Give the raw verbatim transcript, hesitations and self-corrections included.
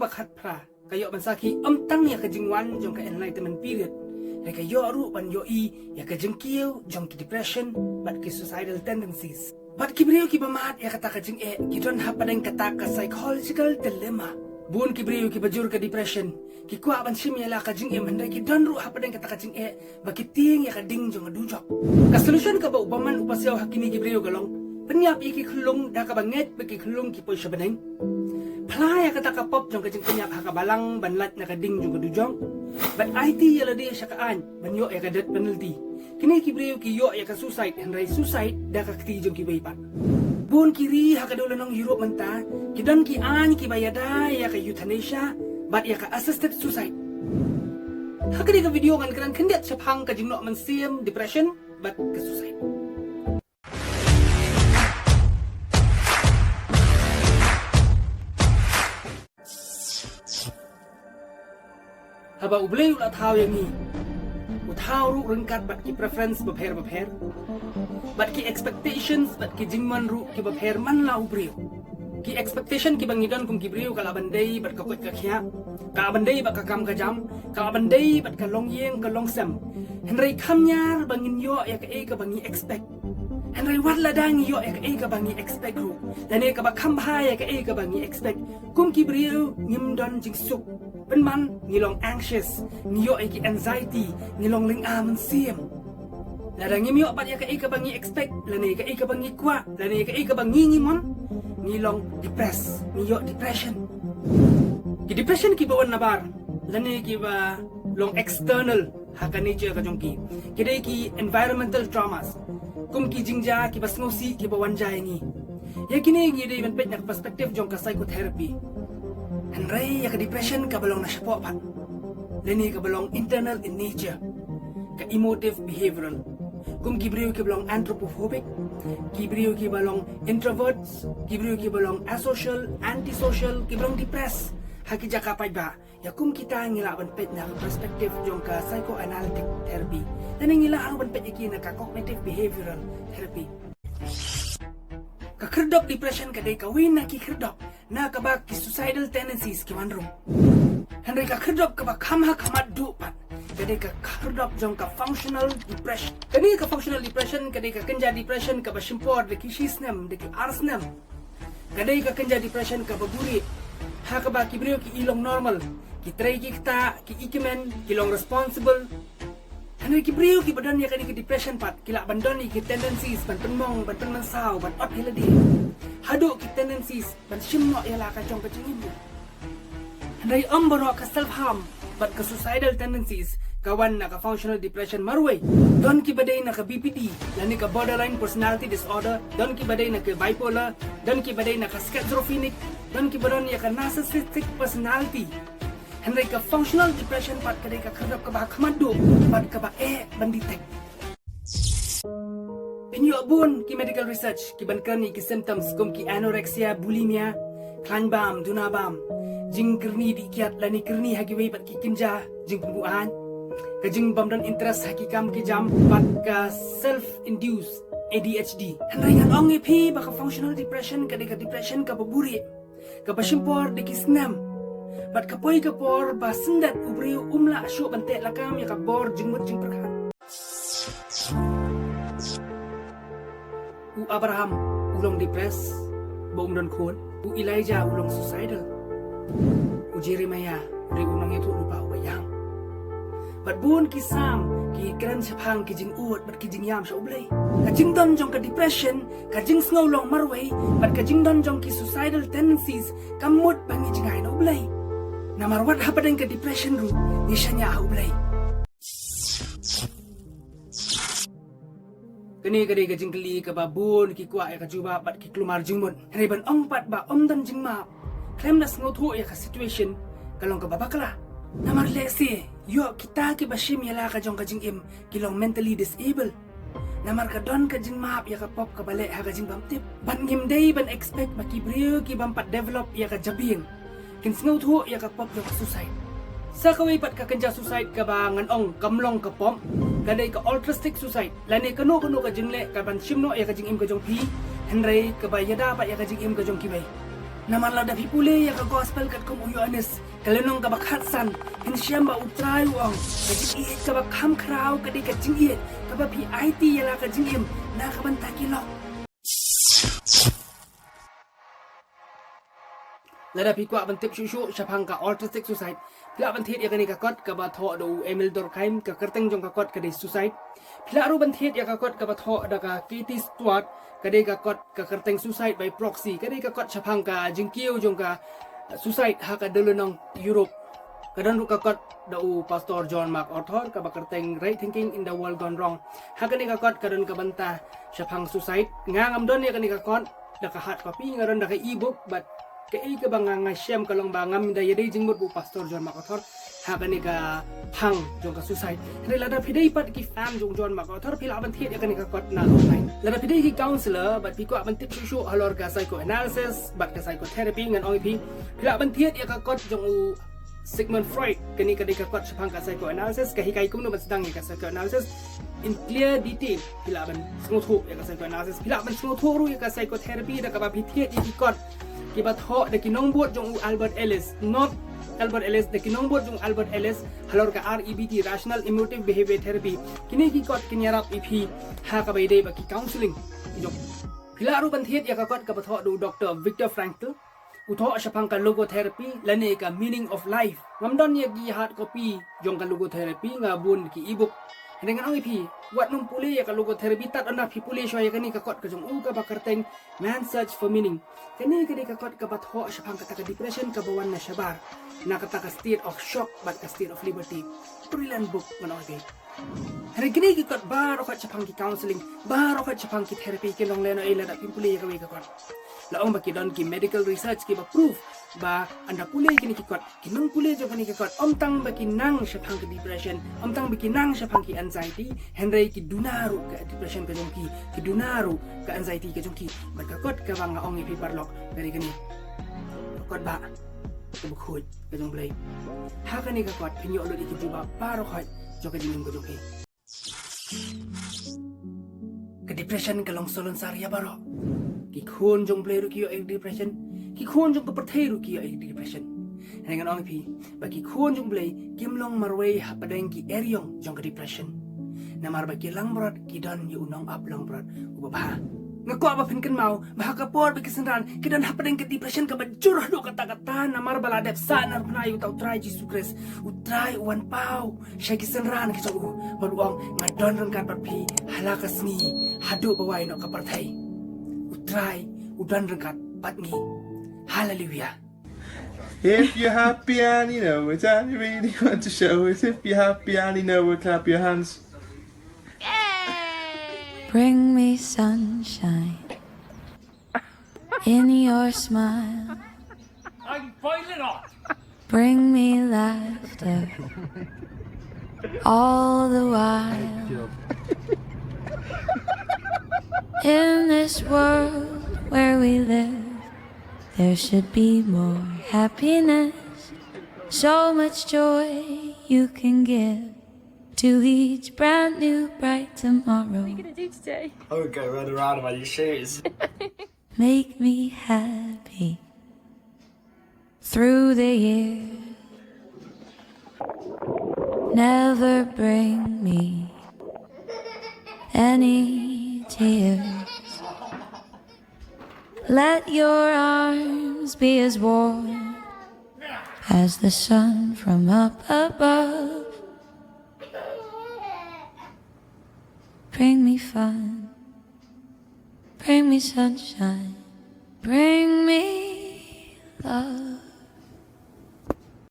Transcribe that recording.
khatphra ka ïoh ban sakhi ym tang ïa ka jingwan jong ka enlightenment period, hynrei ka ïoh ruh ban ïohi ïa ka jingkiew jong ki depression bad ki suicidal tendencies. Bad ki briew kiba mad ïa kata ka jingeh ki don hapdeng kata ka psychological dilemma. Bun ki briew kiba jur ka depression ki kwah ban shim ïa la ka jingim, hynrei ki don ruh hapdeng kata ka jingeh ba ki tieng ïa ka ding jong ka dujok. Ka solution kaba u bymman u pasiaw ha kine ki briew ka long, pynïap ïa ki khyllung da kaba ngeit ba ki khyllung ki poi sha bneng. Phla ïa kata ka pop jong ka jingpynïap ha ka balang ban lait na ka ding jong ka dujok. Bad aiti ïa lade sha ka aiñ ban ïoh ïa ka death penalty. Kine ki briew ki ïoh ïa ka suicide, hynrei suicide da ka kti jong kiwei pat. Bun ki ri ha ka dewlynnong Europe mynta ki don ki aiñ kiba ïada ïa ka euthanasia bad ïa ka assisted suicide. Ha kane ka video ngan kren khyndiat shaphang ka jingnoh mynsiem, depression bad ka suicide. Haba U Blei u la thaw ïa ngi, u thaw ruh ryngkat bad ki preference bapher bapher, bad ki expectations bad ki jingmon ruh ki bapher man la u briew. Ki expectation kiba ngi don kum ki briew ka la ban dei bad ka koit ka khiah, ka la ban dei bad ka kam ka jam, ka la ban dei bad ka longïing ka longsem. Hynrei kham ñiar ba ngin ïoh ïa kaei kaba ngi expect. Hynrei wat lada ngi ïoh ïa kaei kaba ngi expect ruh, lane kaba kham bha ïa kaei kaba ngi expect, kum ki briew ngim don jingsuk. Pynban ngi long anxious, ngi ïoh ïa ki anxiety, ngi long lynga mynsiem. Lada ngim ïoh pat ïa kaei kaba ngi expect, lane kaei kaba ngi kwah, lane kaei kaba ngi ngi mon, ngi long depressed, ngi ïoh depression. Ki depression kiba wan nabar, lane kiba long external ha ka nature ka jong ki, ki dei ki environmental traumas, kum ki jingjia kiba sngewsih kiba wan jia ïa ngi. Ïa kine ngi dei ban peit na ka perspective jong ka psychotherapy. Hynrei ïa ka depression kaba long na shapoh pat, lane kaba long internal in nature, ka emotive behavioral, kum ki briew kiba long anthropophobic, ki briew kiba long introverts, ki briew kiba long asocial, antisocial, kiba long depressed ha ki jaka paidbah. Ïa kum kita ngi lah ban peit na ka perspective jong ka psychoanalytic therapy, lane ngi lah ruh ban peit ïa ki na ka cognitive behavioral therapy. Ka khyrdop depression ka dei kawei na ki khyrdop na kaba ki suicidal tendencies ki wan rung. Hynrei ka khyrdop kaba kham ha khmat duh pat ka dei ka khyrdop jong ka functional depression. Kane ka functional depression ka dei ka kynja depression kaba shim por da ki shi snem, da ki ar snem. Ka dei ka kynja depression kaba buhrieh, ha kaba ki briew ki i long normal, ki trei ki ktah, ki i kmen, ki long responsible. Hynrei ki briew kiba don ïa kane ka depression pat ki lah ban don ïa ki tendencies ban pynmong, ban pynmynsaw, ban ot ïa lade, haduh ki tendencies ban shim noh ïa la ka jong ka jingim. Hynrei ym baroh ka self harm bad ka suicidal tendencies ka wan na ka functional depression marwei. Don kiba dei na ka B P D lane ka borderline personality disorder, don kiba dei na ka bipolar, don kiba dei na ka schizophrenic, don kiba don ïa ka narcissistic personality. Hynrei ka functional depression pat ka dei ka khyrdop kaba ha khmat duh bad kaba eh ban detect. Pynïoh bun ki medical research kiban kren ïa ki symptoms kum ki anorexia, bulimia, khlaiñ bam, duna bam, jingkyrni dih kiad lane kyrni ha kiwei pat ki kynja jingpynbuaid, ka jingbym don interest ha ki kam ki jam, bad ka self-induced A D H D. Hynrei ngan ong ïa phi ba ka functional depression ka dei ka depression kaba buhrieh, kaba shim por da ki snem, bad ka poi ka por ba syndet u briew um lah shuh ban teh lakam ïa ka bor jingmut jingpyrkhat. U Abraham u long depressed ba um don khun. U Elijah u long suicidal. U Jeremiah u dei u nongïathuhlypa uba ïam. Bad bun ki Salm ki kren shaphang ki jingud bad ki jingïam sha U Blei. Ka jingdon jong ka depression, ka jingsngew long marwei, bad ka jingdon jong ki suicidal tendencies kam mut ba ngi jngai na U Blei. Namar wat hapdeng ka depression ruh ngi shaniah ha U Blei. Kane ka dei ka jingkylli kaba bun ki kwah ïa ka jubab bad ki kulmar jingmut. Hynrei ban ong pat ba ym don jingmap khlem da sngewthuh ïa ka situation ka long kaba bakla. Namar lehse ïoh kita kiba shim ïa la ka jong ka jingim ki long mentally disabled. Namar ka don ka jingmap ïa ka pop kaba leh ha ka jingbymtip. Bad ngim dei ban expect ba ki briew kibym pat develop ïa ka jabieng kin sngewthuh ïa ka pop jong ka suicide. Sa kawei pat ka kynja suicide kaba ngan ong kam long ka pop, ka dei ka altruistic suicide, lane kano kano ka jingleh kaban shim noh ïa ka jingim ka jong phi, hynrei kaba ïada pat ïa ka jingim ka jong kiwei. Namar lada phi pule ïa ka gospel katkum u Ïoannis, ka lynnong kaba khatsan, phin shem ba U Trai u ong, ka jingïeit kaba kham khraw ka dei ka jingïeit kaba phi aiti ïa la ka jingim na ka bynta ki lok. Lada phi kwah ban tip shuh shuh shaphang ka altruistic suicide, phi lah ban thied ïa kane ka kot kaba thoh da u Emil Durkheim, ka kyrteng jong ka kot ka dei Suicide. Phi lah ruh ban thied ïa ka kot kaba thoh da ka Katie Stewart, ka dei ka kot ka kyrteng Suicide by Proxy, ka dei ka kot shaphang ka jingkiew jong ka, uh, suicide ha ka dewlynnong Europe. Ka don ruh ka kot da u Pastor John MacArthur kaba kyrteng Right Thinking in the World Gone Wrong. Ha kane ka kot ka don ka bynta shaphang suicide. Nga ngam don ïa kane ka kot da ka hard copy, nga don da ka ebook, bad kaei kaba nga, nga shem ka long ba ngam da ïadei jingmut bad u Pastor John MacArthur ha kane ka phang jong ka suicide. Hynrei lada phi dei pat ki fan jong John MacArthur, phi lah ban thied ïa kane ka kot na online. Lada phi dei ki counselor bad phi kwah ban tip shuh shuh halor ka psychoanalysis bad ka psychotherapy, ngan ong ïa phi, phi lah ban thied ïa ka kot jong u Sigmund Freud. Kane ka dei ka kot shaphang ka psychoanalysis, ka hikai kumno ban sdang ïa ka psychoanalysis in clear detail. Phi lah ban sngewthuh ïa ka psychoanalysis, phi lah ban sngewthuh ruh ïa ka psychotherapy da kaba phi thied ïa ki kot kiba thoh da ki nongbud jong u Albert Ellis, not Albert Ellis, da ki nongbud jong u Albert Ellis halor ka R E B T, Rational Emotive Behavior Therapy. Kine ki kot kin ïarap ïa phi ha kaba ïadei bad ki counseling. Phi lah ruh ban thied ïa ka kot kaba thoh da u Doctor Viktor Frankl, u thoh shaphang ka logotherapy lane ka meaning of life. Ngam don ïa ki hard copy jong ka logotherapy, nga bun ki ebook. Hynrei ngan ong ïa phi, wat nym pule ïa ka logotherapy tad haduh ba phi pule shuwa ïa kane ka kot ka jong u kaba kyrteng Man's Search for Meaning. Kane ka dei ka kot kaba thoh shaphang kata ka depression kaba wan na shabar, na kata ka state of shock bad ka state of liberty. Brilliant book, ngan ong ïa phi. Hynrei kine ki kot baroh shaphang ki counseling, baroh shaphang ki therapy, kin long lehnohei lada phim pule ïa kawei ka kot. La ong ba ki don ki medical research kiba prove ba ynda pule kine ki kot, ki nongpule jong kine ki kot, ym tang ba ki nang shaphang ki depression, ym tang ba ki nang shaphang ki anxiety, hynrei ki duna ruh ka depression ka jong ki, ki duna ruh ka anxiety ka jong ki. Bad ka kot kaba nga ong ïa phi paralok, ka dei kane. Ka kot ba kaba khuid ka jong U Blei. Ha kane ka kot phin ïoh lut ïa ki jubab baroh jong ka jingim ka jong phi. Ka depression ka long salonsar ïa baroh. Ki khun jong U Blei ruh ki ïoh ïa ka depression. Ki khun jong ka pyrthei ruh ki ïoh ïa ka depression. Hynrei ngan ong ïa phi ba ki khun jong U Blei kim long marwei hapdeng ki eriong jong ka depression. Namar ba ki langbrot ki don ïa u nongap langbrot uba bha. Nga kwah ba phin kynmaw ba ha ka por ba ki synran ki don hapdeng ka depression kaba jur haduh katta katta, namar ba la dep sah narphna ïa uta U Trai Jisu Khrist. U Trai u wan paw sha ki synran ki jong u bad u ong, nga don ryngkat bad phi ha la ka sngi haduh ba wai noh ka pyrthei. U Trai u don ryngkat bad ngi. Haleluia. If you're happy and you know it, and you really want to show it, if you're happy and you know it, clap your hands. Bring me sunshine in your smile. I'm boiling hot. Bring me laughter all the while. In this world where we live, there should be more happiness. So much joy you can give to each brand new bright tomorrow. What are you gonna do today? I would go run around in my new shoes. Make me happy through the year. Never bring me any tears. Let your arms be as warm as the sun from up above. Bring me fun. Bring me sunshine. Bring me love.